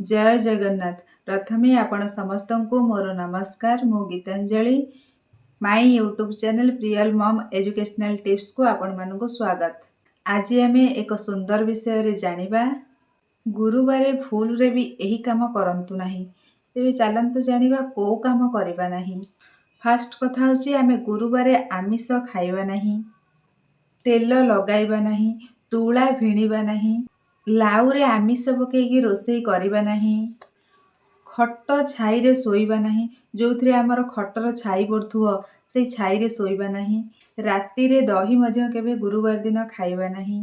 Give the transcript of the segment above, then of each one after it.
ଜୟ ଜଗନ୍ନାଥ। ପ୍ରଥମେ ଆପଣ ସମସ୍ତଙ୍କୁ ମୋର ନମସ୍କାର। ମୁଁ Gitanjali. My YouTube channel Priyal mom educational ଟିପ୍ସକୁ ଆପଣମାନଙ୍କୁ ସ୍ୱାଗତ। ଆଜି ଆମେ ଏକ ସୁନ୍ଦର ବିଷୟରେ ଜାଣିବା। ଗୁରୁବାରେ ଭୁଲରେ ବି ଏହି କାମ କରନ୍ତୁ ନାହିଁ। ତେବେ ଚାଲନ୍ତୁ ଜାଣିବା କେଉଁ କାମ କରିବା ନାହିଁ। ଫାଷ୍ଟ କଥା ହେଉଛି, ଆମେ ଗୁରୁବାରେ ଆମିଷ ଖାଇବା ନାହିଁ, ତେଲ ଲଗାଇବା ନାହିଁ, ତୁଳା ଭିଣିବା ନାହିଁ, ଲାଉରେ ଆମିଷ ପକାଇକି ରୋଷେଇ କରିବା ନାହିଁ, ଖଟ ଛାଇରେ ଶୋଇବା ନାହିଁ। ଯେଉଁଥିରେ ଆମର ଖଟର ଛାଇ ପଡ଼ୁଥିବ, ସେଇ ଛାଇରେ ଶୋଇବା ନାହିଁ। ରାତିରେ ଦହି ମଧ୍ୟ କେବେ ଗୁରୁବାର ଦିନ ଖାଇବା ନାହିଁ।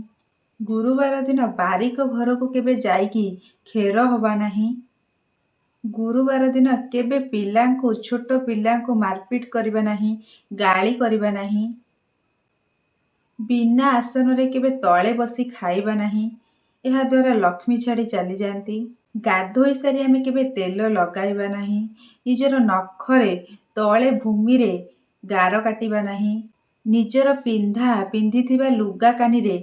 ଗୁରୁବାର ଦିନ ବାରିକ ଘରକୁ କେବେ ଯାଇକି କ୍ଷେର ହେବା ନାହିଁ। ଗୁରୁବାର ଦିନ କେବେ ପିଲାଙ୍କୁ, ଛୋଟ ପିଲାଙ୍କୁ ମାରପିଟ କରିବା ନାହିଁ, ଗାଳି କରିବା ନାହିଁ। ବିନା ଆସନରେ କେବେ ତଳେ ବସି ଖାଇବା ନାହିଁ। ଏହାଦ୍ୱାରା ଲକ୍ଷ୍ମୀ ଛାଡ଼ି ଚାଲିଯାଆନ୍ତି। ଗାଧୋଇ ସାରି ଆମେ କେବେ ତେଲ ଲଗାଇବା ନାହିଁ। ନିଜର ନଖରେ ତଳେ ଭୂମିରେ ଗାର କାଟିବା ନାହିଁ। ନିଜର ପିନ୍ଧିଥିବା ଲୁଗା କାନିରେ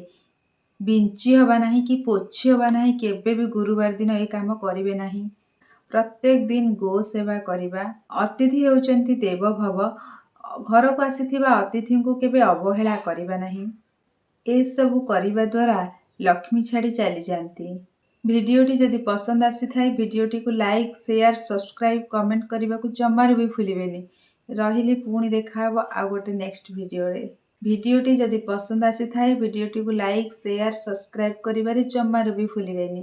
ବିଞ୍ଚି ହେବା ନାହିଁ କି ପୋଛି ହେବା ନାହିଁ। କେବେ ବି ଗୁରୁବାର ଦିନ ଏ କାମ କରିବେ ନାହିଁ। ପ୍ରତ୍ୟେକ ଦିନ ଗୋ ସେବା କରିବା। ଅତିଥି ହେଉଛନ୍ତି ଦେବ ଭବ। ଘରକୁ ଆସିଥିବା ଅତିଥିଙ୍କୁ କେବେ ଅବହେଳା କରିବା ନାହିଁ। ଏସବୁ କରିବା ଦ୍ୱାରା ଲକ୍ଷ୍ମୀ ଛାଡ଼ି ଚାଲିଯାଆନ୍ତି। ଭିଡ଼ିଓଟି ଯଦି ପସନ୍ଦ ଆସିଥାଏ, ଭିଡ଼ିଓଟିକୁ ଲାଇକ୍, ସେୟାର, ସବସ୍କ୍ରାଇବ୍, କମେଣ୍ଟ କରିବାକୁ ଜମାରୁ ବି ଭୁଲିବେନି। ରହିଲି, ପୁଣି ଦେଖାହେବ ଆଉ ଗୋଟେ ନେକ୍ସଟ ଭିଡ଼ିଓରେ। ଭିଡ଼ିଓଟି ଯଦି ପସନ୍ଦ ଆସିଥାଏ, ଭିଡ଼ିଓଟିକୁ ଲାଇକ୍, ସେୟାର, ସବସ୍କ୍ରାଇବ୍ କରିବାରେ ଜମାରୁ ବି ଭୁଲିବେନି।